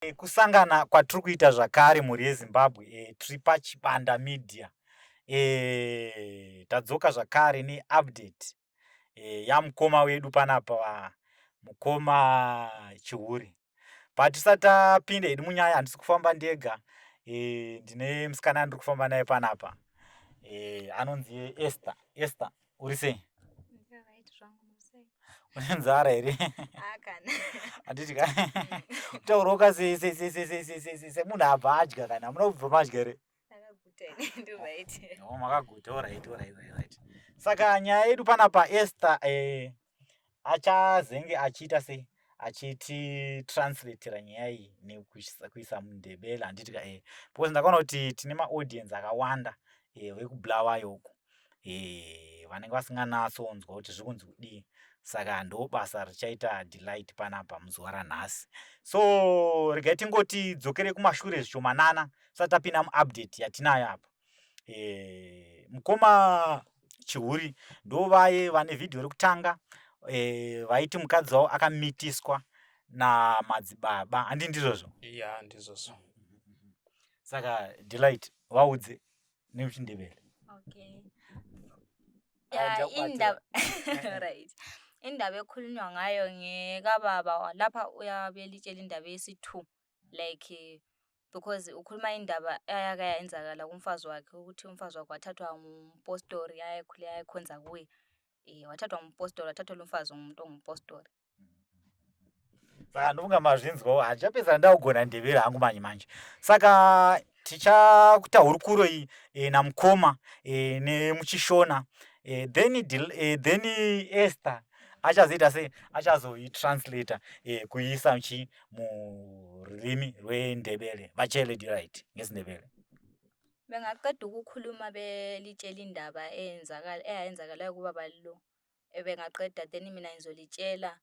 Kusangana kwatiri kuita zvakare mhuri yeZimbabwe tiri paChibanda Media. Tadzoka zvakare neupdate yamukoma wedu panapa, mukoma Chihuri. But tisati tapinda hedu munyaya, handisi kufamba ndega, ndine musikana andiri kufamba naye panapa, anonzi Esther. Esther, uri sei? Une nzara here? Handiti ka kutaurawo ka semunhu abva adya kana hamuna kubva madya here? Makaguta. Alright. Saka nyaya yedu panapa, Esther achazenge achiita sei, achititranslateira nyaya iyi nekuisa muNdebele, handiti ka? Because ndakaona kuti tine maaudience akawanda vekuBulawayo uku vanenge vasinganatsonzwa kuti zviri kunzi kudii. Saka ndo basa richaita Delight panapa muzuva ranhasi. So regai tingoti dzokere kumashure zvishomanana tisati tapinda muupdate yatinayo apa. Mukoma Chihuri ndo vaye vane vhidhiyo rekutanga, vaiti mukadzi wavo akamitiswa namadzibaba, handi ndizvozvo? Ya, ndizvozvo. Saka Delight, vaudze nemuchiNdebele. Okay. Ya, indaba, right, indaba ekhulunywa ngayo ngekababa lapha. Uyabe litshela indaba yesi-two, like, because ukhuluma indaba eyake yayenzakala kumfazi wakhe, ukuthi umfazi wakhe wathathwa ngumpostori ayekhule ayekhonza kuye. Wathathwa ngumpostori, wathathwa lo mfazi ngumuntu ongumpostori. Saka ndofunga mazvinzwawo. Handichapedzana ndakugona Ndebele hangu manje manje. Saka tichakuta hurukuro iyi namukoma nemuchiShona, then Esther achazoita sei, achazoitranslata kuiisa chi mururimi rweNdebele. Vatshele, Delight, ngesiNdebele. Bengaqeda ukukhuluma belitshela indaba eyenzakala eyayenzakalayo kubaba lo, bengaqeda, then mina ngizolitshela,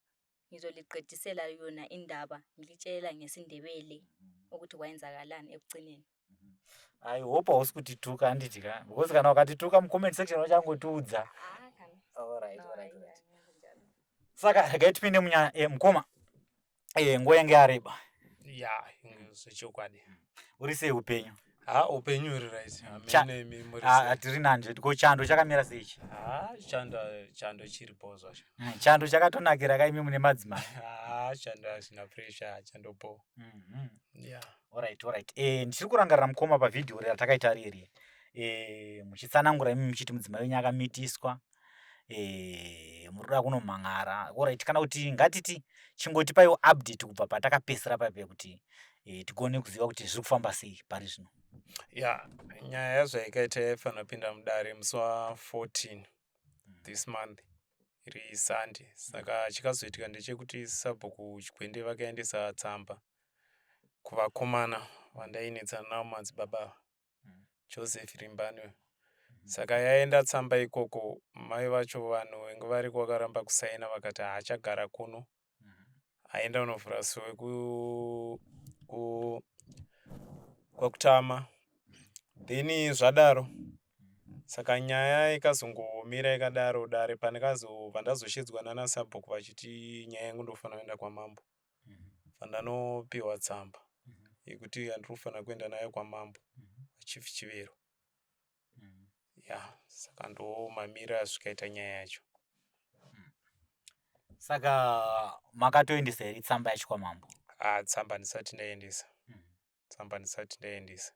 ngizoliqedisela yona indaba, ngilitshela ngesiNdebele ukuthi kwayenzakalani ekugcineni. I hope hausi kutituka, handiti ka? Because kana ukatituka mucomment section vachangotiudza. Alright. Saka regai tipinde munyaya. Mukoma, nguva yange yareba. Ya, zvechokwadi. Uri sei upenyu? Ha, upenyu huri right. Hamene imi muri Ah, sei? Tiri nani. Ko chando chakamira sei ichi? Ha, chando chiripo zvacho. Chando chakatonakira kaimi mune madzimai. Ha, chando hazvina pressure, chando po. Ya. Alright. Ndichiri kurangarira, mukoma, pavhidhiyo ratakaita riri muchitsanangura imi muchiti mudzimai wenyu akamitiswa, muri kuda kunomhan'ara. Alright, kana kuti ngatiti chingotipaiwo update kubva patakapesera paipe kuti tigone kuziva kuti zviri kufamba sei pari zvino. Ya, nyaya yazvaikaita, yaifanira kupinda mudare musi wa14 this month, iri Sunday. Saka chikazoitika ndechekuti sabhuku Chikwende vakaendesa tsamba kuvakomana vandainetsana navo, madzibaba ava, Joseph Rimbani. Saka yaenda tsamba ikoko, mai vacho, vanhu venge variko vakaramba kusaina, vakati haachagara kuno, aenda unovhura sowe kwakutama. Then zvadaro, saka nyaya ikazongomira ikadaro. Dare pandikazobva ndazoshedzwa nana sabhuku vachiti nyaya yangu ndofanira kuenda kwamambo. Vandanopiwa tsamba yekuti handiri kufanira kuenda nayo kwamambo, Chief Chivero. Ya, saka ndo mamiro azvikaita nyaya yacho. Saka makatoendesa here tsamba yacho kwamambo? Ah, tsamba ndisati ndaendesa. Tsamba ndisati ndaendesa,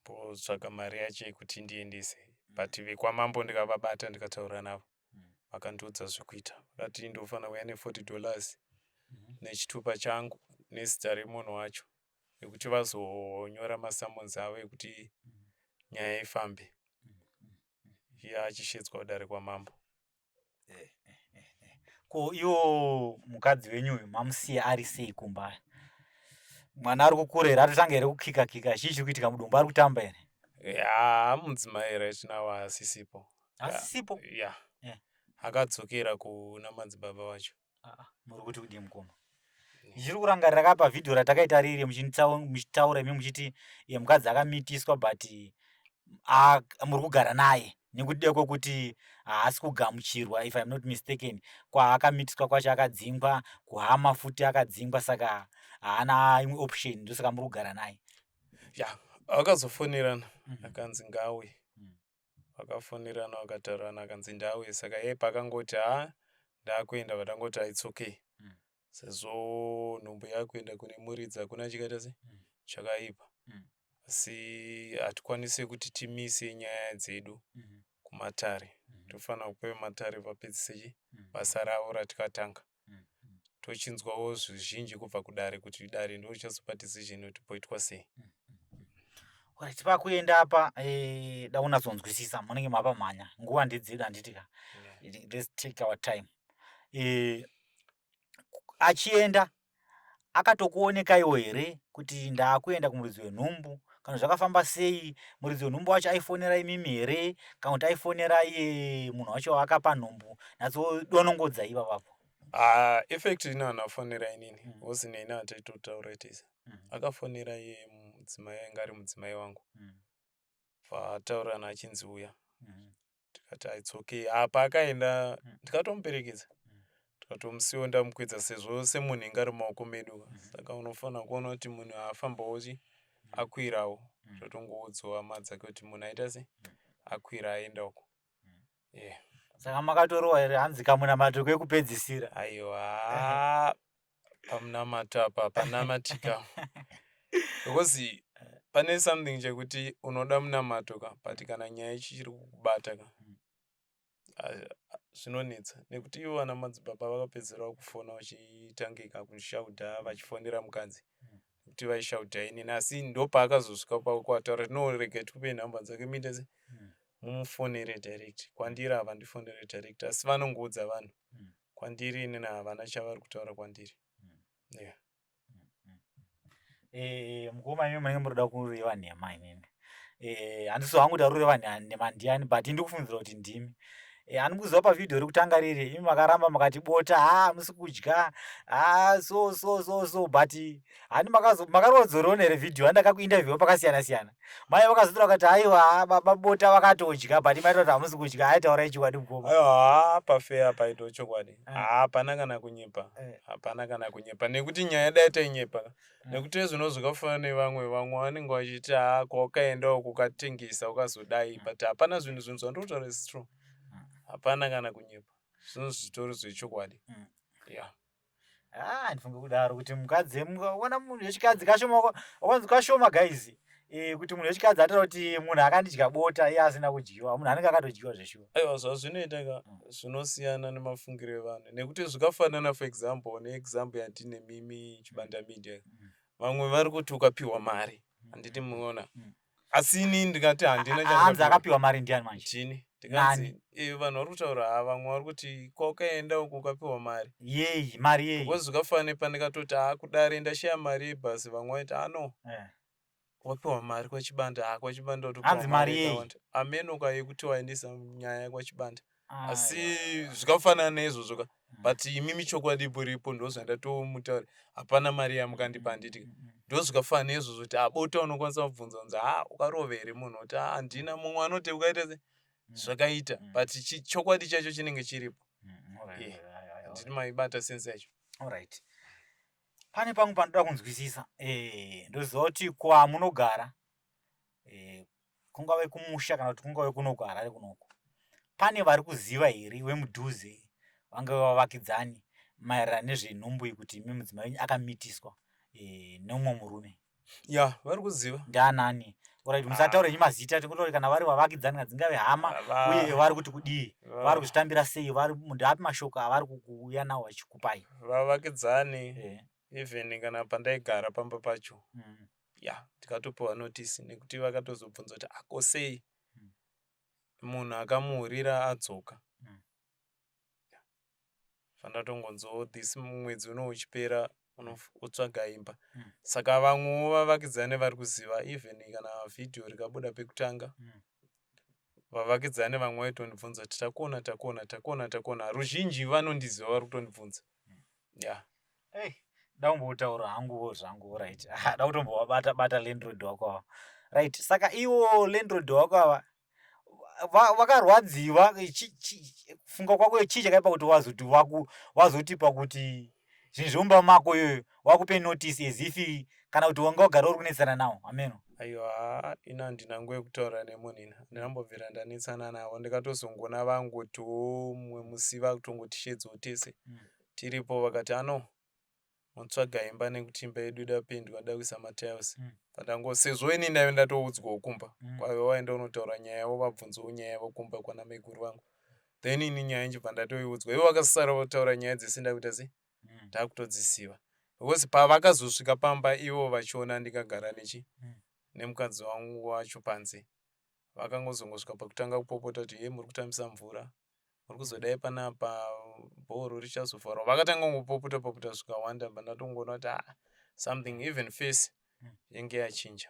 mbotsvaga mari yacho yekuti ndiendese. But vekwamambo ndikavabata, ndikataura navo, vakandiudza zvekuita. Vakati ndofanira kuuya ne$40 nechitupa changu nezita remunhu wacho ekuti vazonyora masummons avo ekuti nyaya ifambe, iye achishedzwa kudare kwamambo. Ko iwo mukadzi wenyu uyu mamusiya ari sei kumba? Mwana ari kukura here? Atotanga here kukika kika? Chii chiri kuitika mudumbu? Ari kutamba here? Ya, mudzimai right now haasisipo. Asisipo? Ya. Akadzokera kuna madzibaba vacho. Ah, muri kuti kudii, mukoma? Ndichiri kurangarira ka pavhidhiyo ratakaita riri muchitaura imi muchiti iye mukadzi akamitiswa, but muri kugara naye nekuda kwekuti haasi kugamuchirwa, if I'm not mistaken, kwaakamitiswa kwacho akadzingwa, kuhama futi akadzingwa. Saka Haana imwe option, ndosaka muri kugara naye. Ya, vakazofonerana, akanzi ngauye. Vakafonerana, vakataurirana, akanzi ndauye. Saka iye paakangoti, "Ha, ndakuenda," vatangoti, "Its okay," sezvo nhumbu yakuenda kune muridzi, hakuna chikaita se chakaipa. Asi hatikwanisi kuti timise nyaya dzedu kumatare. Tofanira kupa matare vapedzise chi basa ravo ratikatanga. Tochinzwawo zvizhinji kubva kudare, kuti dare ndo richazopa decision kuti poitwa sei. Right, pakuenda apa, da kunatsonzwisisa, munenge mapamhanya, nguva ndedzedu, handiti ka? Let's take our time. Achienda akatokuonekaiwo here kuti ndaakuenda kumuridzi wenhumbu, kana zvakafamba sei? Muridzi wenhumbu wacho aifonera imimi here, kana kuti aifonera iye munhu wacho akapa nhumbu? Natsodonongodza ipapapa. Ah, effect ino anafonera inini, because neni hataitotaura tese. Akafonera iye mudzimai, ainge ari mudzimai wangu. Vataurirana, achinzi uya. Tikati, "Its okay." Apa akaenda, ndikatomuperekedza, tikatomusiwo, ndamukwidza, sezvo semunhu inge ari mumaoko medu. Saka unofanira kuona kuti munhu afambawo chi akwirawo. Totongoudzwa hama dzake kuti munhu aita se akwira, aenda uko, yeah. Saka makatorowa here, hanzi kamunamato kekupedzisira? Aiwa, pamunamato apa panamatika, because pane something chekuti unoda munamato ka, but kana nyaya ichichiri kukubata ka, zvinonetsa, nekuti ivo vana madzibaba vakapedzisira kufona vachitangika kushaudha, vachifonera mukadzi nekuti vaishaudha inini. Asi ndopaakazosvika pakwataura, "No, rega tikupe nhamba dzake, muite se mumufonere direct." Kwandiri havandifonere direct, asi vanongoudza vanhu. Kwandiri inini havana chavari kutaura kwandiri, yeah. Mukoma, imi munenge muri kuda kureva nhema inini. Handisi hangu kuti ari kureva nhema ndiani, but ndikufungidzira kuti ndimi. Handisi kuziva, pavhidhiyo rekutanga riri, imi makaramba makati bota ha musi kudya ha, so so so so, but handi makarodzoriona here vhidhiyo handakakuinterviewa pakasiyana siyana? Mai vakazotora vakati, "Aiwa, baba bota vakatodya," but maita kuti hamusi kudya. Aitaurai chokwadi, mukoma. Aiwa, haa, pafeya paito chokwadi. Hapana kana kunyepa. Hapana kana kunyepa, nekuti nyaya dai tainyepa, nekuti zvino zvakafanana nevamwe, vamwe vanenge vachiti, "Ha, kwaukaendawo kukatengesa ukazodai," but hapana. Zvinhu zvandinotaura is true, hapana kana kunyepa, zvinhu zvitori zvechokwadi, yeah. Ah, ndifunge kudaro kuti mukadzi, ona, munhu wechikadzi kashoma, wakanzi kashoma, guys, kuti munhu wechikadzi ataura kuti munhu akandidya bota iye asina kudyiwa. Munhu anenge akatodyiwa zveshuwa. Aiwa, zvazvinoita ka, zvinosiyana nemafungiro evanhu, nekuti zvikafanana, for example, neexample yatine mimi Chibanda Media, vamwe vari kuti ukapiwa mari, handiti muona? Asi ini ndikati handina. Hanzi akapiwa mari ndiani manje? Ndini. Ndikanzi vanhu vari kutaura, ha, vamwe vari kuti kwaukaenda uku ukapiwa mari. Yei? Mari yei? Because zvikafanana nepandikatoti, "Ha, kudare ndashiya mari yebhasi," vamwe vaiti, "Ano wapiwa mari kwaChibanda, ha, kwaChibanda watopiwa." Hanzi mari yei? Yakawanda amenoka yekuti waendesa nyaya kwaChibanda. Asi zvikafanana neizvozvo ka, but imimi chokwadi iripo, ndo zvandatomutaura, hapana mari yamukandipa, handiti? Ndo zvikafanana neizvozvo kuti abota unokwanisa kubvunza kunzi, "Ha, ukarova here munhu?" Kuti, "Ha, handina." Mumwe anoti ukaita se zvakaita, but chokwadi chacho chinenge chiripo. Yeah. Handiti maibata sense yacho? Alright, pane pamwe panoda kunzwisisa. Ndoziva kuti kwamunogara, kungave kumusha kana kuti kungave kuno kuHarare kunoku, pane vari kuziva here vemudhuze, vangave vavakidzani, maererano nezvenhumbu iyi, kuti imi mudzimai wenyu akamitiswa neumwe murume? Ya, vari kuziva. Ndianani? Alright, musataure henyu mazita, tingotaura kana vari vavakidzani, kana dzingave hama. Uye vari kuti kudii? Vari kuzvitambira sei? Vari ndeapi mashoko avari kuuya nawo vachikupai? Vavakidzani, even kana pandaigara pamba pacho, ya, tikatopiwa notice, nekuti vakatozobvunza kuti, "Ako sei munhu akamuhurira adzoka?" Zvandatongonzwawo, this mwedzi uno uchipera unotsvaga imba. Saka vamwewo vavakidzani vari kuziva, even kana vhidhiyo rikabuda pekutanga, vavakidzani vamwe vaitondibvunza kuti, "Takuona, takuona, takuona, takuona." Ruzhinji vanondiziva, vari kutondibvunza, ya. Ei, da kumbotaura hanguwo zvangu. Right, da kutombovabata bata landlord wako ava. Right, saka iwo landlord wako ava vakarwadziwa. Kufunga kwako, chii chakaipa kuti wazoti wazotipa kuti Zvinhu zvemumba mako iyoyo wakupe notice as if kana kuti wanga wagara uri kunetsana nawo, ameno. Aiwa, ini handina nguva yekutaura nemunhu. Ini handinambobvira ndanetsana navo. Ndikatozongoona vangotiwo mumwe musi vakutongotisheedzawo tese tiripo, vakati ano motsvaga imba nekuti imba yedu idapendwa, da kuisa matiles. Pandango sezvo ini ndaive ndatoudzwawo kumba kwaive waenda unotaura nyaya yavo, vabvunzawo nyaya yavo kumba kwana maiguru vangu, then ini nyaya nchibva ndatoiudzwa. Ivo vakasara votaura nyaya dzese, ndakuita sei, ndakutodzisiva, because pavakazosvika pamba ivo vachiona ndikagara nechi nemukadzi wangu wacho panze, vakangozongosvika pakutanga kupopota kuti, "Ye, muri kutambisa mvura, muri kuzodai panapa, bhoro richazovharwa." Vakatanga kungopopota popota zvikawanda. Pandatongoona kuti, ah, something, even face yenge yachinja.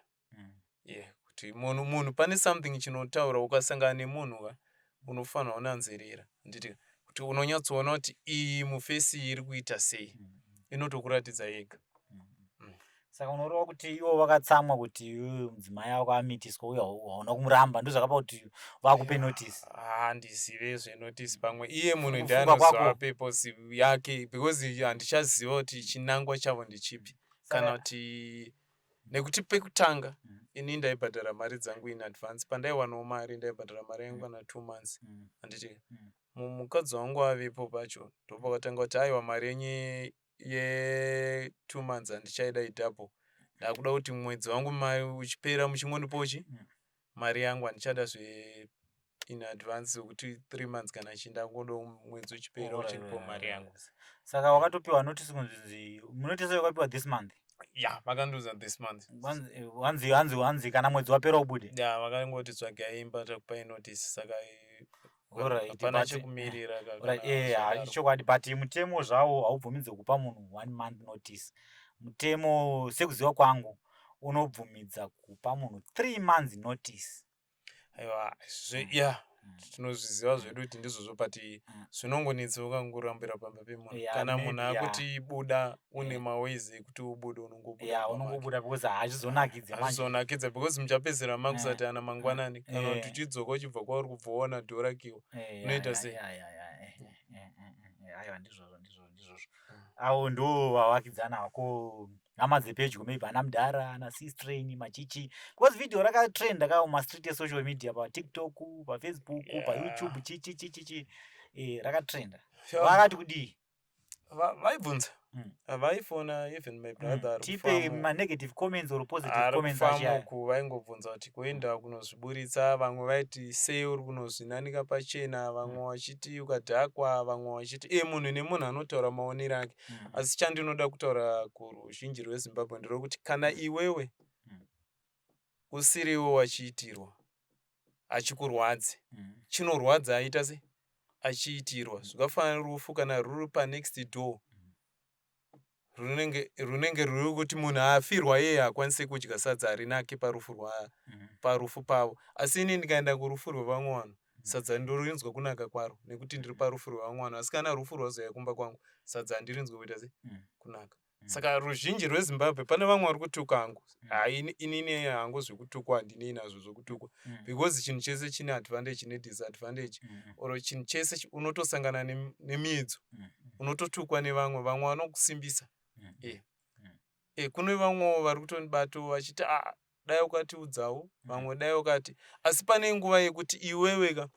Yeah, kuti munhu pane something chinotaura. Ukasangana nemunhu ka, unofanira unanzerera, handiti, kuti unonyatsoona kuti iyi muface iyi iri kuita sei, inotokuratidza yega. Saka unoreva kuti ivo vakatsamwa kuti iwewe mudzimai wako amitiswa uye hauna kumuramba, ndozvakapa kuti vakupe notice? Handizive zvenotice. Pamwe iye munhu Kufunga ndianoziva kwako. Purpose yake, because handichaziva kuti chinangwa chavo ndechipi kana kuti nekuti pekutanga ini ndaibhadhara mari dzangu in advance. Pandaiwanawo mari, ndaibhadhara mari yangu kana 2 months, handiti? Mukadzi wangu avepo pacho, ndopakatanga kuti, "Aiwa, mari yenyu ye2 months handichaida idouble, ndakuda kuti mwedzi wangu mari uchipera muchingondipawo chi mari yangu. Handichada zve in advance wekuti 3 months kana chii, ndangodawo mwedzi uchipera uchindipawo mari yangu." Saka wakatopiwa notice kunzi notice wakapiwa this month? Ya, vakandiudza this month. Hanzi kana mwedzi wapera ubude? Ya, vakangoti, "Tsvagai imba, takupai notice." Saka hapana chekumirira Alright, kana zvadaro. Ichokwadi, but mutemo zvawo haubvumidzi kupa munhu one month notice. Mutemo, sekuziva kwangu, unobvumidza kupa munhu 3 months notice. Aiwa, ya, tinozviziva zvedu kuti ndizvozvo, but zvinongonetsa ukangorambira pamba pemunhu. Kana munhu akuti buda, une maways ekuti ubude, unongobuda mumba make. Unongobuda because hazvizonakidzi manje. Hazvizonakidza because muchapedzera makusatana mangwanani, kana kuti uchidzoka uchibva kwauri kubva waona dhoo rakiwa, unoita sei? Aiwa, ndizvozvo, ndizvozvo, ndizvozvo. Avo ndo vavakidzana vako, hama dzepedyo, maybe ana mudhara, ana sistrain machichi, because video rakatrenda ka mumastreet esocial media, paTikTok, paFacebook, paYouTube, chichi chichi chi, rakatrenda. Vakati kudii? Vaibvunza. Vaifona, even my brother ari Tipe kufamu. Manegative comments or positive Ari comments achiaya. Kufamuku vaingobvunza kuti kuenda kunozviburitsa. Vamwe vaiti, "Sei uri kunozvinanika pachena?" Vamwe vachiti, "Ukadhakwa." Vamwe vachiti munhu nemunhu anotaura maonero ake. Asi chandinoda kutaura kuruzhinji rweZimbabwe nderekuti kana iwewe usiriwo wachiitirwa, achikurwadzi, chinorwadza aita se achiitirwa. Zvakafanana rufu, kana ruri panext door, runenge ruri kuti munhu afirwa iyeye haakwanisi kudya sadza harinaki parufu parufu pavo. Asi ini ndikaenda kurufu rwevamwe vanhu, sadza ndorinzwa kunaka kwaro nekuti ndiri parufu rwevamwe vanhu. Asi kana rufu rwazouya kumba kwangu, sadza handirinzwi kuita se kunaka. Saka ruzhinji rweZimbabwe, pane vamwe vari kutuka hangu. Hai, inini hangu zvekutukwa handinei nazvo zvekutukwa, because chinhu chese chine advantage nedisadvantage, or chinhu chese unotosangana nemiedzo, unototukwa nevamwe, vamwe vanokusimbisa. Kune vamwewo vari kutondibatawo vachiti, "A, dai ukatiudzawo." Vamwe, "Dai ukati." Asi pane nguva yekuti iwewe ka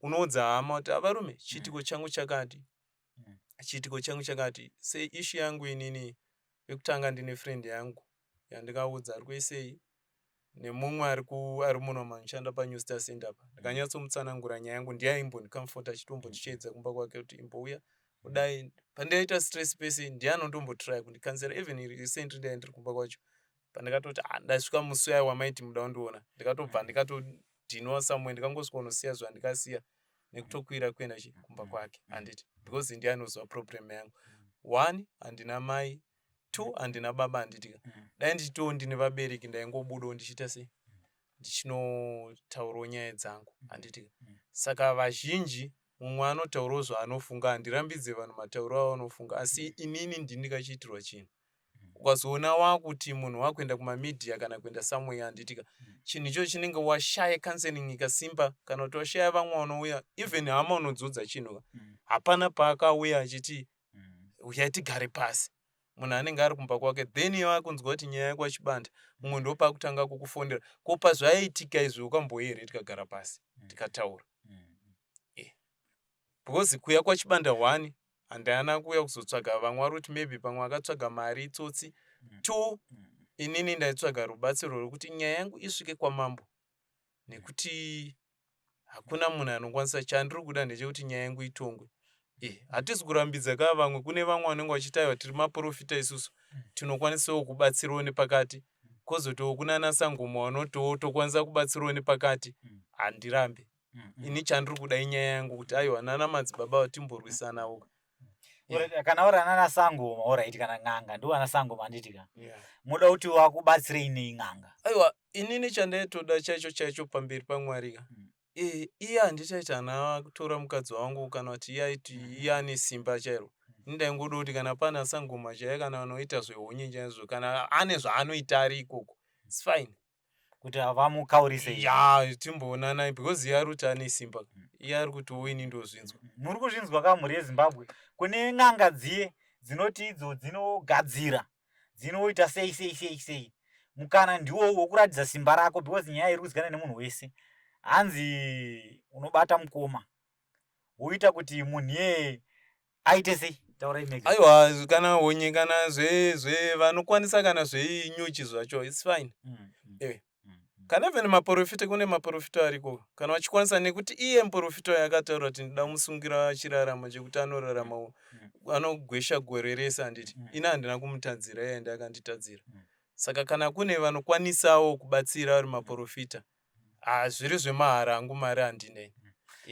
unoudza hama kuti, "Avarume, chiitiko changu chakati, chiitiko changu chakati." Seissue yangu inini yekutanga, ndine friend yangu yandikaudza ari kuSA nemumwe ari muno anoshanda paNew Star Center apa. Ndikanyatsomutsanangura nyaya yangu, ndiye aimbondicomforta, achitombondisheedza kumba kwake kuti imbouya kudai pandaita stress pese, ndiye anotombotry kundicounsela. Even recently ndai ndiri kumba kwacho, pandakatoti, "Ah, ndasvika musi uya wamaiti muda kundiona," ndikatobva ndikatodhinwa somewhere, ndikangosvika kunosiya zvandikasiya nekutokwira kuenda chi kumba kwake, handiti? Because ndiye anoziva problem yangu. One, handina mai. Two, handina baba, handitika? Dai ndichitiwo ndine vabereki, ndaingobudawo ndichiita sei, ndichinotaurawo nyaya dzangu, handitika? Saka vazhinji, mumwe anotaurawo zvaanofunga. Handirambidze vanhu matauro avanofunga, asi inini ndini ndikachiitirwa chinhu, ukazoona wakuti munhu wakuenda kumamedia kana kuenda somewhere, handitika, chinhu ichocho chinenge washaya counseling ikasimba, kana kuti washaya vamwe vanouya, even hama unodzudza chinhu, hapana paakauya achiti. Uyai tigare pasi. Munhu anenge ari kumba kwake, then iwe akunzwa kuti nyaya yekwaChibanda, mumwe ndopakutanga kukufonera. Ko pazvaiitika izvi wakambouya here tikagara pasi tikataura? Because kuya kwaChibanda one, handana kuuya kuzotsvaga vamwe vari kuti maybe pamwe akatsvaga mari itsotsi. Two, inini ndaitsvaga rubatsiro rwekuti nyaya yangu isvike kwamambo, nekuti hakuna munhu anokwanisa. Chandiri kuda ndechekuti nyaya yangu itongwe. Hatisi kurambidza ka vamwe, kune vamwe vanenge vachiti aiwa, tiri maprofita isusu, tinokwanisawo kubatsirawo nepakati, kwozotiwo kunana sangoma vanotiwo tokwanisa kubatsirawo nepakati. Handirambi ini, chandiri kuda inyaya yangu kuti aiwa, nana madzibaba vatimborwisanawo. Kana uri anana sangoma, alright, kana n'anga, ndiwo ana sangoma, handiti ka? Muda kuti vakubatsirei nei n'anga? Aiwa, inini chandaitoda chaicho chaicho pamberi paMwari ka, iye handichaiti hana kutora mukadzi wangu, kana kuti iye aiti iye ane simba chairo. Ini ndaingoda kuti kana pana sangoma chaiye, kana vanoita zvehonye chaizvo, kana ane zvaanoita ari ikoko, it's fine. Kuti vamukaurise. Ya, timboonana, because iye ari kuti ane simba, iye ari kuti wo ini ndozvinzwa. Muri kuzvinzwa ka, mhuri yeZimbabwe? Kune n'anga dziye dzinoti idzo dzinogadzira, dzinoita sei sei sei sei. Mukana ndiwo wokuratidza simba rako, because nyaya iri kuzikana nemunhu wese. Hanzi unobata mukoma, woita kuti munhu iyeye aite sei? Taurai mega. Aiwa, kana honye, kana zve vanokwanisa, kana zveinyuchi zvacho, it's fine. Kana even maprofita, kune maprofita ariko, kana vachikwanisa, nekuti iye muprofita uyo akataura kuti ndida musungira chiraramo chekuti anorarama, anogwesha gore rese, handiti? Ini handina kumutadzira, iye ndi akanditadzira. Saka kana kune vanokwanisawo kubatsira vari maprofita, zviri zvemahara hangu, mari handinei.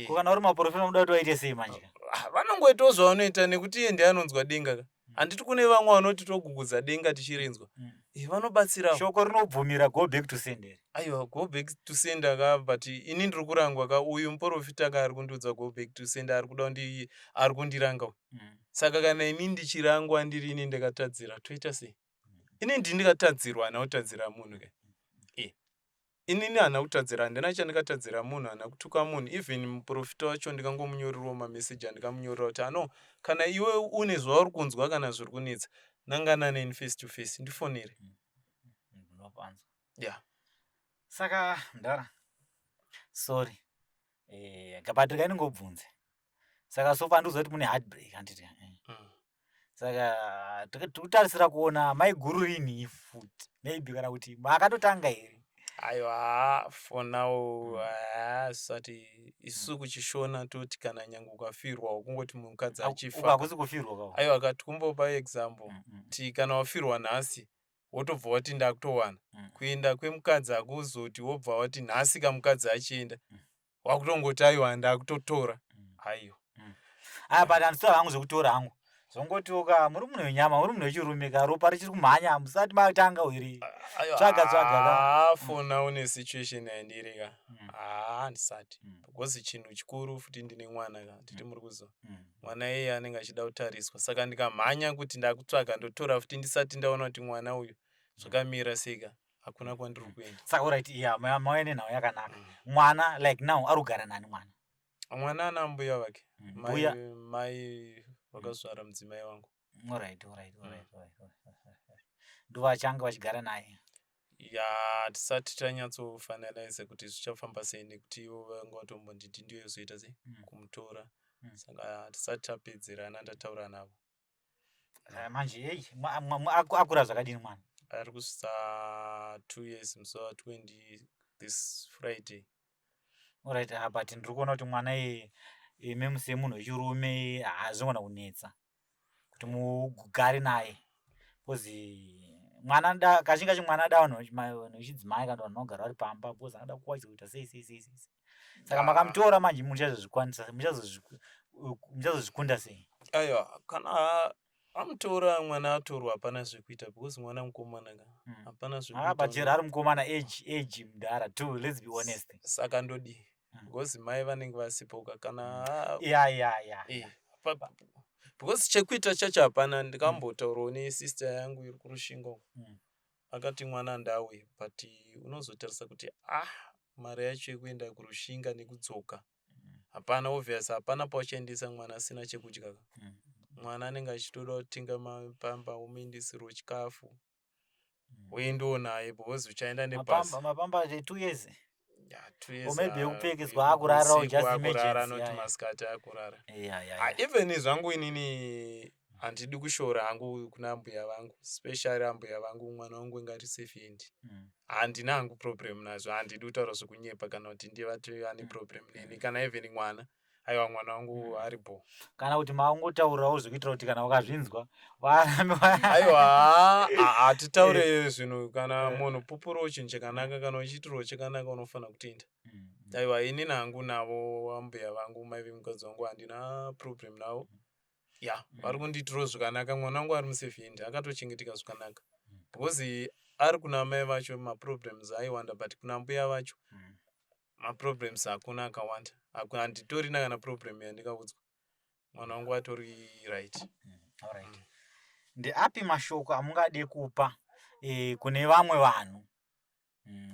Ko kana uri maprofita, unoda kuti vaite sei manje? Ah, vanongoitawo zvavanoita, nekuti iye ndiye anonzwa denga ka. Handiti kune vamwe vanoti togugudza denga tichirinzwa? Vanobatsirawo. Shoko rinobvumira go back to sender? Aiwa, go back to sender ka, but ini ndiri kurangwa ka. Uyu muprofita ka ari kundiudza go back to sender, ari kuda kundi, ari kundiranga. Saka kana ini ndichirangwa, ndiri ini ndakatadzira, toita sei? Ini ndini ndikatadzirwa, hana kutadzira munhu ka. Inini hana kutadzira, handina chandikatadzira munhu, hana kutuka munhu. Even muprofita wacho ndikangomunyorerawo mameseji, andikamunyorera kuti ano, kana iwe une zvauri kunzwa, kana zviri kunetsa, nangana neni face to face, ndifonere. Ndinopanzwa. Ya. Saka mudhara, sorry, but regai ndingobvunze. Saka so far ndikuziva kuti mune heartbreak, handiti? Saka tiri kutarisira kuona maiguru rini futi maybe, kana kuti makatotanga here? Aiwa, for now zvisati. Isusu kuChishona toti kana nyange ukafirwa, kungoti mukadzi achifa. Hakusi kufirwa ka. Aiwa, katikumbopa example, ti kana wafirwa nhasi, wotobva wati ndakutowana. Kuenda kwemukadzi hakuzoti wobva wati nhasi kamukadzi achienda, wakutongoti aiwa, ndakutotora. Aiwa. Aya, but handisitora hangu zvekutora hangu, zvongotiwo ka, muri munhu wenyama, muri munhu wechirume ka, ropa richiri kumhanya, musati matanga here? Tsvaga, tsvaga ka. For now, nesituation yandiri ka, haa, handisati, because chinhu chikuru futi ndine mwana ka, nditi muri kuziva, mwana iyeye anenge achida kutariswa. Saka ndikamhanya kuti ndakutsvaga, ndotora futi ndisati ndaona kuti mwana uyu zvakamira sei ka, hakuna kwandiri kuenda. Saka alright, iya, mauya nenhau yakanaka. Mwana, like now ari kugara nani mwana? Mwana ana mbuya vake. Mbuya. Mai vakazvara mudzimai wangu. Alright. Ndovachange vachigara naye? Ya, tisati tanyatsofinalize kuti zvichafamba sei, nekuti ivo vanga vatombonditi ndiyo yozoita sei, kumutora. Saka tisati tapedzerana, ndataura navo. Manje ei, akura zvakadini mwana? Ari kusvitsa 2 years musi wa20 this Friday. Alright, but ndiri kuona kuti mwana iye, imi semunhu wechirume, haazvingona kunetsa kuti mugare naye, because mwana anoda, kazhinji kacho mwana ada vanhu vechidzimai, kana vanhu vanogara vari pamba, because anoda kuwacha, kuita sei sei sei sei. Saka makamutora manje, muchazozvikwanisa, muchazozvikunda sei? Aiwa, kana amutora mwana, atorwa, hapana zvekuita, because mwana mukomana ka, hapana. Ah, but chero ari mukomana, age mudhara too, let's be honest. Saka ndodii? Because mai vanenge vasipo ka, kana ya. Because chekuita chacho hapana. Ndikambotaurawo nesister yangu iri kuRushinga uko, akati mwana ndawe, but unozotarisa kuti ah, mari yacho yekuenda kuRushinga nekudzoka hapana. Obvious, hapana pauchaendesa mwana asina chekudya ka. Mwana anenge achitoda kutenga mapamba womuendeserawo chikafu, woendawo naye because uchaenda nebhazi. Mapamba 2 years. Yeah, 2 years. Or maybe yekupfekedzwa akurarawo, just emergency. Not masikati akurara. Even zvangu inini handidi kushora hangu kuna mbuya vangu, especially ambuya vangu. Mwana wangu ingati safe hand. Handina hangu problem nazvo. Handidi kutaura zvekunyepa kana kuti ndivati ane problem neni kana even mwana. Aiwa, mwana wangu aripo. Kana kuti maungotaurawo zvekuitira kuti kana wakazvinzwa. Aiwa, hatitaure zvinhu. Kana munhu pupurawo chinhu chakanaka, kana uchiitirwa chakanaka, unofanira kutenda. Aiwa, inini hangu navo ambuya vangu, mai vemukadzi wangu, handina problem navo. Ya, vari kundiitirawo zvakanaka. Mwana wangu ari musafe hand, akatochengeteka zvakanaka because ari kuna mai vacho maproblems aiwanda, but kuna mbuya vacho maproblems hakuna akawanda. Handitorina kana problem yandikaudzwa. Mwana wangu atori right. Alright. Ndeapi mashoko amungade kupa kune vamwe vanhu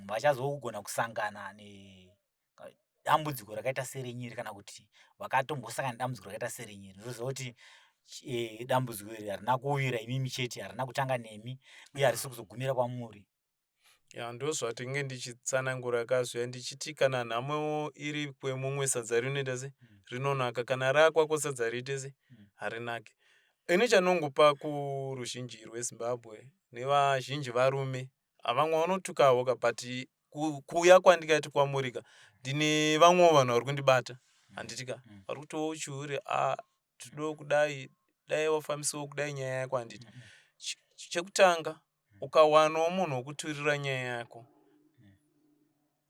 vachazogona kusangana nedambudziko rakaita serenyiri, kana kuti vakatombosangana nedambudziko rakaita serenyiri? Ndinoziva kuti dambudziko iri harina kuwira imimi chete, harina kutanga nemi, uye harisi kuzogumira kwamuri. Ya, ndozvatinge ndichitsanangura kazviya ndichiti kana nhamo iri kwemumwe, sadza rinoita se rinonaka. Kana rakwako, sadza riite se harinaki. Ini chanongopa kuruzhinji rweZimbabwe nevazhinji varume, vamwe vanotukawo ka, but kuuya kwandikaiti kwamuri ka, ndine vamwewo vanhu vari kundibata, handiti ka, vari kutiwo chiuri a tido kudai, dai wafambisiwo kudai nyaya yako, handiti? Chekutanga, ukawanawo munhu wekuturira nyaya yako,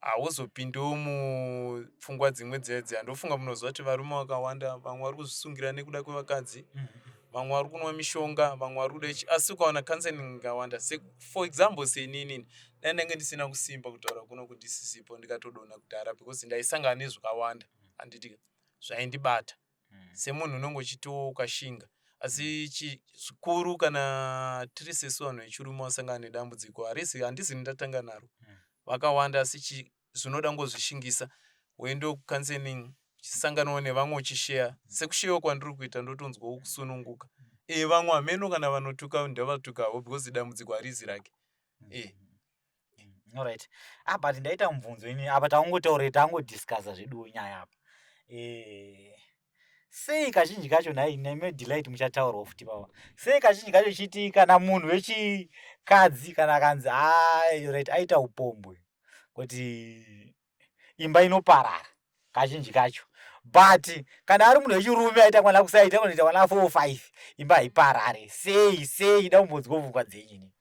hauzopindiwo mupfungwa dzimwe dziya dziya. Ndofunga munoziva kuti varume vakawanda, vamwe vari kuzvisungira nekuda kwevakadzi, vamwe vari kunwa mishonga, vamwe vari kuda ichi. Asi ukawana counseling ikawanda, for example, seinini, dai ndange ndisina kusimba kutaura kuno kundisisipo, ndikatodonha kudhara because ndaisangana nezvakawanda, handiti, zvaindibata. Semunhu unenge uchitiwo ukashinga. Asi zvikuru kana tiri sesu vanhu vechirume wasangana nedambudziko, harisi handizini ndatanga naro, vakawanda, asi zvinoda ngozvishingisa, woendawo kucounseling, uchisanganawo nevamwe, uchisheya sekusheyawo kwandiri kuita, ndotonzwawo kusununguka. E, vamwe hameno kana vanotuka, ndavatukawo because dambudziko harizi rake e. Alright. Ah, but ndaita mubvunzo ini apa. Taungotaure, tangodiscussa zveduwo nyaya apa. Sei kazhinji kacho, nhai neme Delight, muchataurawo futi papa, sei kazhinji kacho chiti kana munhu wechikadzi kana akanzi right aita upombwe, kuti imba inoparara kazhinji kacho, but kana ari munhu wechirume aita mwana kusaita kunoita mwana 4 5, imba haiparare? Sei? Sei? Da kumbonzwa pfungwa dzenyu ini.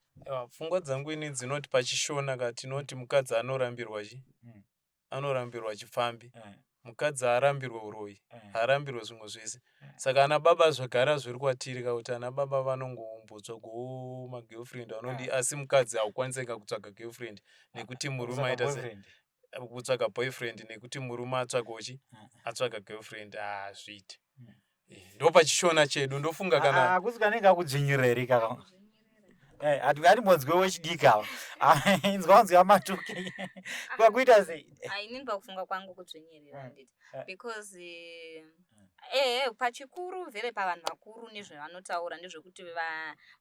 Pfungwa dzangu ini dzinoti paChishona ka tinoti mukadzi anorambirwa chi anorambirwa chipfambi. Mukadzi haarambirwe uroyi, haarambirwe zvimwe zvese. Saka ana baba zvagara zviri kwatiri ka kuti ana baba vanongombotsvagawo magirlfriend vanodi, asi mukadzi haukwanisi ka kutsvaga girlfriend nekuti murume aita se kutsvaga boyfriend, nekuti murume atsvagawo chi atsvaga girlfriend, hazviiti. Ndo paChishona chedu, ndofunga kana Hakusi kanenge kakudzvinyirira here kaka? Hatimbonzwe wechidiki ava. Inzwa wanzwe amatuke kwakuita sei? Inini pakufunga kwangu kudzvinyirira, handiti? Because ehe, pachikuru vhele, pavanhu vakuru, nezvavanotaura ndezvekuti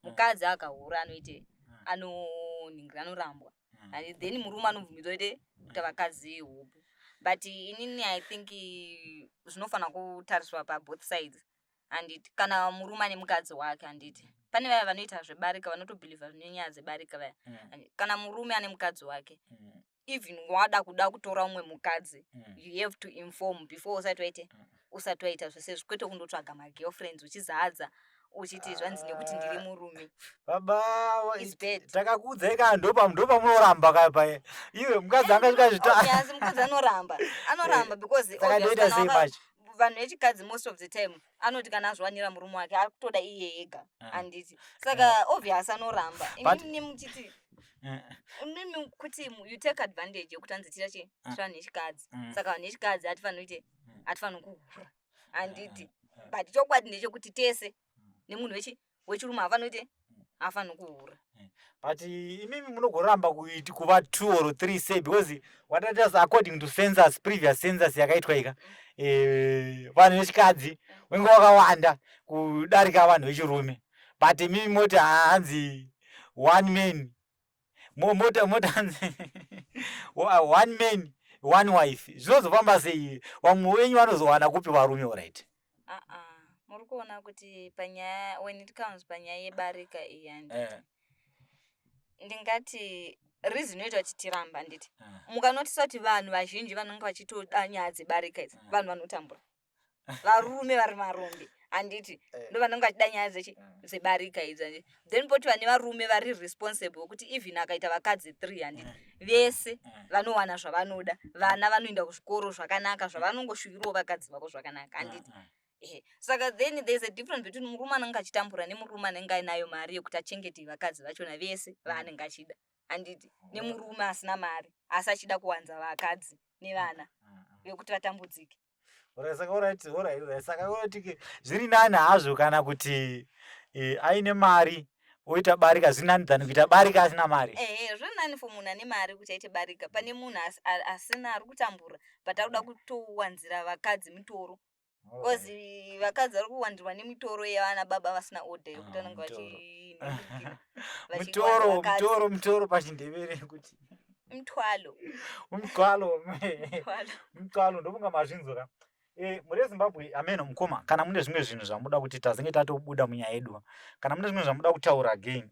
mukadzi akahura anoite anonhingira, anorambwa, and then murume anobvumidzwa kuite kuita vakadzi hopu. But inini I think zvinofanira kutariswa paboth sides, handiti? Kana murume ane mukadzi wake, handiti pane vaya vanoita zvebarika, vanotobhilivha nenyaya dzebarika vaya. Kana murume ane mukadzi wake, even wada kuda kutora umwe mukadzi, you have to inform before usati waite, usati waita zvese izvi, kwete kundotsvaga magirlfriends uchizadza uchiti zvanzi nekuti ndiri murume. Baba. It's bad. Takakuudzai ka, ndopamunoramba kapa iwe mukadzi anga svika. Obvious, mukadzi anoramba, anoramba because Saka obvious ndoita kana sei manje? Vanhu vechikadzi most of the time anoti kana azviwanira murume wake, ari kutoda iye ega, handiti? Saka obvious anoramba. Inini muchiti inini kuti you take advantage yekuti anzi tira chi tiri vanhu vechikadzi. Saka vanhu vechikadzi hatifaniri kuite, hatifaniri kuhura, handiti? But chokwadi ndechekuti tese nemunhu wechirume haafaniri kuite, haafaniri kuhura. But imimi munogoramba kuiti kuva two or three sei? Because wataita according to census, previous census yakaitwa ika, vanhu vechikadzi wenge wakawanda kudarika vanhu vechirume, but imimi moti hanzi one man, moti hanzi one man, one wife. Zvinozofamba sei? Vamwe venyu vanozowana kupi varume? Alright. Aa, muri kuona kuti panyaya, when it comes panyaya yebarika iyi, handiti, ndingati reason inoita kuti tiramba, handiti, mukanotisa kuti vanhu vazhinji vanenge vachitoda nyaya dzebarika idzi, vanhu vanotambura, varume vari marombe, handiti, ndo vanenge vachida nyaya dzebarika idzi, handiti. Then poti vane varume vari responsible kuti even akaita vakadzi three, handiti, vese vanowana zvavanoda, vana vanoenda kuzvikoro zvakanaka, zvavanongoshuvirawo vakadzi vavo zvakanaka, handiti. Ehe, saka then there's a difference between murume anenge achitambura nemurume anenge ainayo mari yekuti achengete vakadzi vachona vese vaanenge achida, handiti, nemurume asina mari asi achida kuwanza vakadzi nevana vekuti vatambudzike. Alright, saka alright. Saka alright, zviri nani hazvo kana kuti aine mari oita barika, zviri nani than kuita barika asina mari. Ehe, zviri nani for munhu ane mari kuti aite barika pane munhu asina, ari kutambura, but ari kuda kutowanzira vakadzi mitoro, because vakadzi vari kuwandirwa nemitoro yevana baba vasina order yekuti Ah, vanenge mutoro. vachinhingirikira, Mutoro. vachiwanza vakadzi. Mutoro pachindevere kuti Mthwalo. Umthwalo. Mthwalo. Mthwalo, ndofunga mazvinzwa ka. Muri yeZimbabwe, ameno mukoma, kana mune zvimwe zvinhu zvamuda kuti tazenge tatobuda munyaya yedu, kana mune zvimwe zvamuda kutaura again,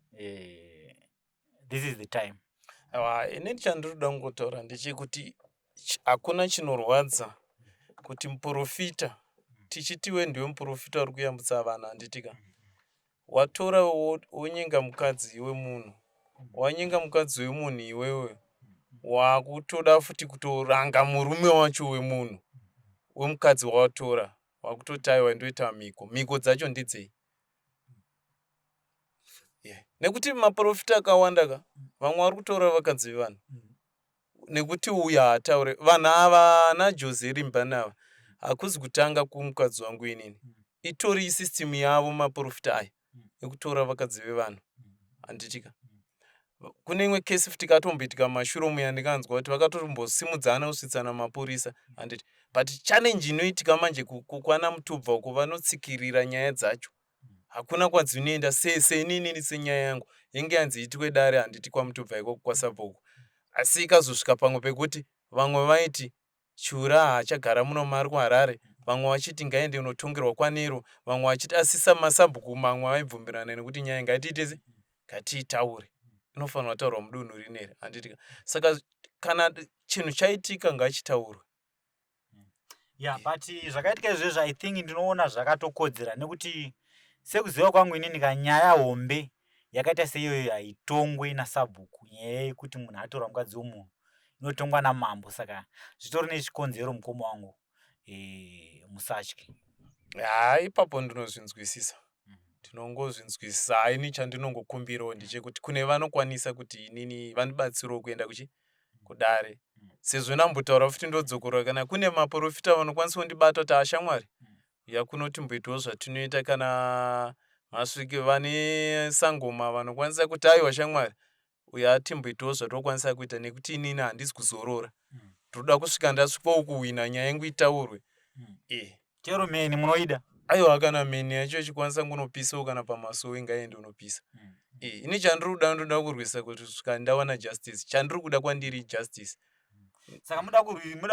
this is the time. Aiwa, inini chandinoda kungotaura ndechekuti hakuna chinorwadza kuti muprofita, tichitiwe ndiwe muprofita uri kuyambutsa vanhu, handitika, watora wonyenga mukadzi wemunhu, wanyenga mukadzi wemunhu, iwewe wakutoda futi kutoranga murume wacho wemunhu, wemukadzi wawatora, wakutoti aiwa, ndoita mhiko. Mhiko dzacho ndedzei? Yeah. Nekuti maprofita akawanda ka, vamwe vari kutora vakadzi vevanhu nekuti uyu haataure. Vanhu ava, ana Jose Rimbani ava, hakuzi kutanga kumukadzi wangu inini, itori system yavo maprofita aya ekutora vakadzi vevanhu, handitika. Kune imwe kesi futi katomboitika mumashure muya, ndikanzwa kuti vakatombosimudzana kusvitsana mapurisa, handiti. But challenge inoitika manje kukwana Mutubva uko, vanotsikirira nyaya dzacho, hakuna kwadzinoenda. Seinini senyaya yangu inge yanzi itwe dare, handiti, kwaMutubva ikoko kwasabhuku, asi ikazosvika pamwe pekuti vamwe vaiti Chiura haachagara muno, mari kuHarare, vamwe vachiti ngaende unotongerwa kwaNero, vamwe vachiti, asi masabhuku mamwe vaibvumirana nekuti nyaya ngatiite se ngatiitaure, inofanirwa kutaurwa mudunhu rineri, handiti. Saka kana chinhu chaitika, ngachitaurwe. Yeah, but zvakaitika izvezvo, I think ndinoona zvakatokodzera, nekuti sekuziva kwangu inini kanyaya hombe yakaita seiyoyo haitongwe nasabhuku. Nyaya yekuti munhu atora mukadzi wemunhu inotongwa namambo, saka zvitori nechikonzero, mukoma wangu, musatye. Haa, ipapo ndinozvinzwisisa, ndinongozvinzwisisa. Haini, chandinongokumbirawo ndechekuti kune vanokwanisa kuti inini vandibatsirewo kuenda kuchi kudare, sezvo ndambotaura futi, ndodzokorora, kana kune maprofita vanokwanisa kundibata kuti ashamwari yakunotimboitawo zvatinoita, kana masvike vane sangoma vanokwanisa kuti aiwa shamwari, uyo atimboitawo zvatokwanisa kuita, nekuti inini handisi kuzorora, ndoda kusvika ndasvikawo kuhwina, nyaya yangu itaurwe. Chero mheni munoida? Aiwa, kana mheni yacho ichikwanisa kunopisawo kana pamasuo, ingaende unopisa. Ini chandiri kuda, ndoda kurwisa kuti kusvika ndawana justice. Chandiri kuda kwandiri justice. Saka muda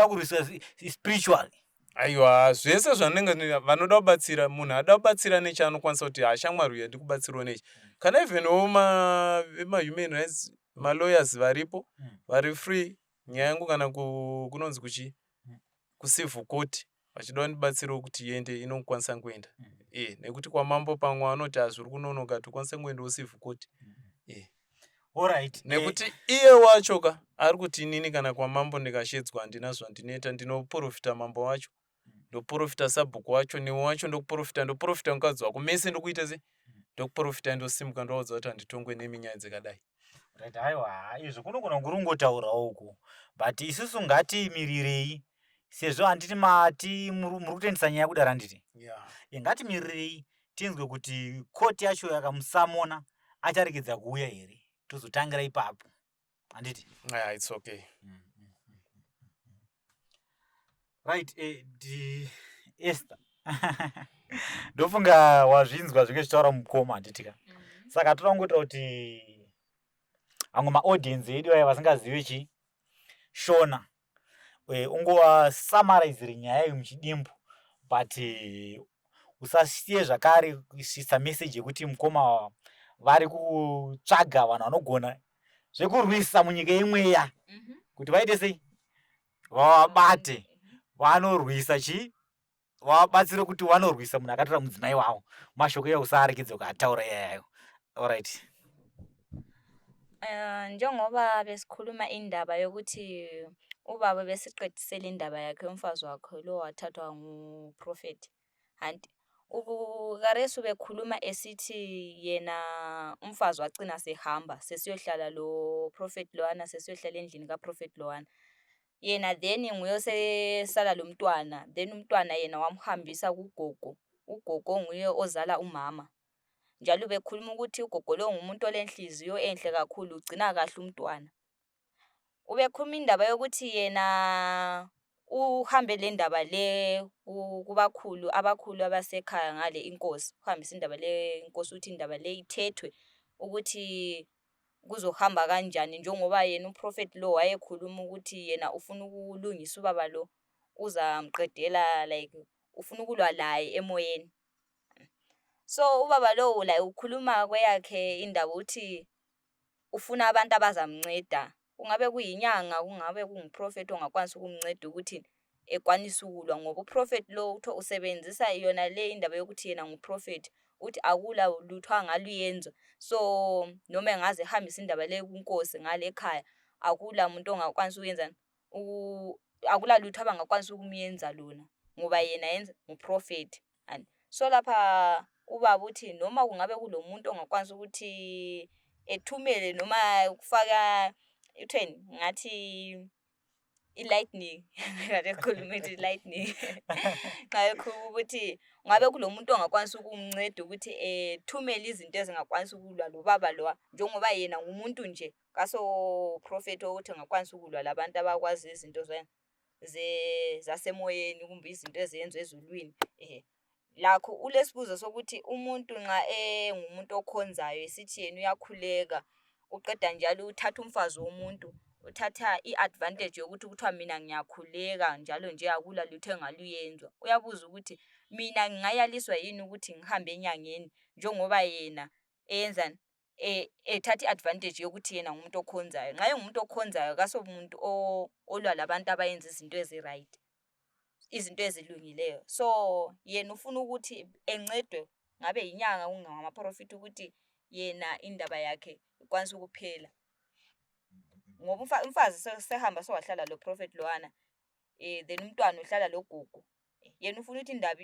kurwisa spiritually? Aiwa, zvese zvanenge vanoda kubatsira, munhu ada kubatsira nechaanokwanisa kuti hashamwari uya ndikubatsirawo nechi, kana evenwo vemahuman rights, malawyers varipo, vari free. Nyaya yangu kana kunonzi kuchi kucivil court vachida kundibatsirawo kuti iende, inokwanisa kuenda, nekuti kwamambo pamwe vanoti hazviri kunonoka, tokwanisa kuendawo civil court. Nekuti iye wacho ka ari kuti inini kana kwamambo ndikashedzwa handina zvandinoita, ndinoprofita mambo wacho, ndoprofita sabhuku wacho, newe wacho ndokuprofita, ndoprofita mukadzi wako, mese ndokuita sei, ndokuprofita, ndosimuka ndovaudza kuti handitongwe nemi nyaya dzakadai. Right, aiwa, izvo kunogona kuri kungotaurawo uku, but isusu ngatimirirei, sezvo handiti mati muri kutoendesa nyaya kudare, handiti? Yeah. Ngatimirirei tinzwe kuti koti yacho yakamusamona acharegedza kuuya here. Tozotangira ipapo, handiti? Yeah, it's okay. Right, di Esther, ndofunga wazvinzwa zvinge zvichitaura mukoma, handiti ka? Saka toda kungoita kuti amwe maaudience edu aya vasingazivi chi Shona, ungova-summarizire nyaya iyi muchidimbu, but usasiye zvakare kusvitsa message yekuti mukoma vari kutsvaga vanhu vanogona zvekurwisa munyika yemweya kuti vaite sei, vavabate, vanorwisa chi, vavabatsire kuti vanorwisa munhu akatora mudzimai wavo. Mashoko iya usaarekedze ukataura iyayayo. Alright. Njengoba besikhuluma indaba yokuthi ubaba besiqedisele indaba yakhe yomfazi wakhe lo wathathwa nguprofethi, hanti uKaresu bekhuluma esithi yena umfazi wagcina sehamba, sesiyohlala lo prophet lowana, sesiyohlala endlini kaprofet lowana. Yena then nguye osesala lo mntwana, then umntwana yena wamhambisa kugogo. Ugogo nguye ozala umama. Njalo bekhuluma ukuthi ugogo lo ngumuntu olenhliziyo enhle kakhulu, ugcina kahle umntwana. Ubekhuluma indaba yokuthi yena uhambe le ndaba le kubakhulu, abakhulu abasekhaya ngale, inkosi. Uhambise indaba le inkosi ukuthi indaba le ithethwe, ukuthi kuzohamba kanjani, njengoba yena uprofethi lo wayekhuluma ukuthi yena ufuna ukulungisa ubaba lo, uzamqedela, like ufuna ukulwa laye emoyeni. So ubaba lo like ukhuluma kweyakhe indaba, uthi ufuna abantu abazamnceda, kungabe kuyinyanga, kungabe kunguprofethi ongakwanisa ukumnceda ukuthi ekwanise ukulwa, ngoba uprofethi lo utho usebenzisa yona le indaba yokuthi yena nguprofethi, uthi akula lutho angaluyenza. So noma engaze ehambise indaba le kunkosi ngale ekhaya, akula muntu ongakwanisa ukuyenza, akula lutho abangakwanisa ukumyenza lona, ngoba yena yenza nguprofethi. So lapha ubaba uthi noma kungabe kulomuntu ongakwanisa ukuthi ethumele noma ukufaka, utheni, ngathi i-lightning, kade ekhuluma ukuthi i-lightning, nxa ekhuluma ukuthi ngabe kulomuntu ongakwanisa ukumnceda ukuthi ethumele izinto ezingakwanisa ukulwa lo baba lowa, njengoba yena ngumuntu nje, kaso prophet ukuthi angakwanisa ukulwa labantu abakwazi izinto zasemoyeni kumbe izinto ezenziwa ezulwini. Lakho ulesibuzo sokuthi umuntu nxa engumuntu okhonzayo, esithi yena uyakhuleka, uqeda njalo uthatha umfazi womuntu, uthatha i-advantage yokuthi kuthiwa mina ngiyakhuleka njalo nje akula lutho engaluyenzwa. Uyabuza ukuthi mina ngingayaliswa yini ukuthi ngihambe enyangeni, njengoba yena eyenzani, ethatha i-advantage yokuthi yena ngumuntu okhonzayo. Nxa engumuntu okhonzayo, kasomuntu olwa labantu abayenza izinto ezi-right, izinto ezilungileyo. So yena ufuna ukuthi encedwe, ngabe yinyanga, kungamaprofethi, ukuthi yena indaba yakhe ikwanise ukuphela, ngoba umfazi sehamba, sewahlala lo prophet lowana, then umntwana uhlala lo gogo. Yena ufuna ukuthi indaba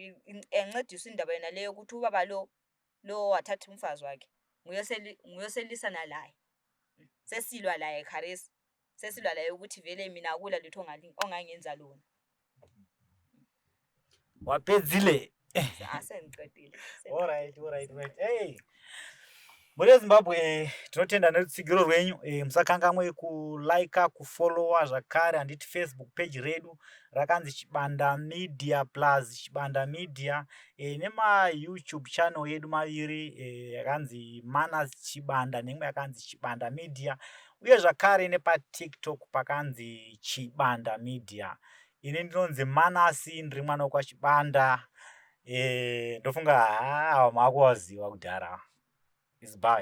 encediswe, indaba yona leyo ukuthi ubaba lo wathatha umfazi wakhe nguye oselisana laye, sesilwa laye kharesi, sesilwa laye ukuthi vele mina akula lutho ongangenza lona. Wapedzile. Asengiqedile. Alright. Hey, muri yeZimbabwe, tinotenda nerutsigiro rwenyu. Musakangamwe kulika, kufollowa zvakare, handiti? Facebook page redu rakanzi Chibanda Media Plus, Chibanda Media, nemaYouTube channel yedu maviri, yakanzi Manas Chibanda neimwe yakanzi Chibanda Media, uye zvakare nepaTikTok pakanzi Chibanda Media. Ini ndinonzi Manasi, ndiri mwana wekwaChibanda. Ndofunga haa, maakuvaziva kudhara. Is bye.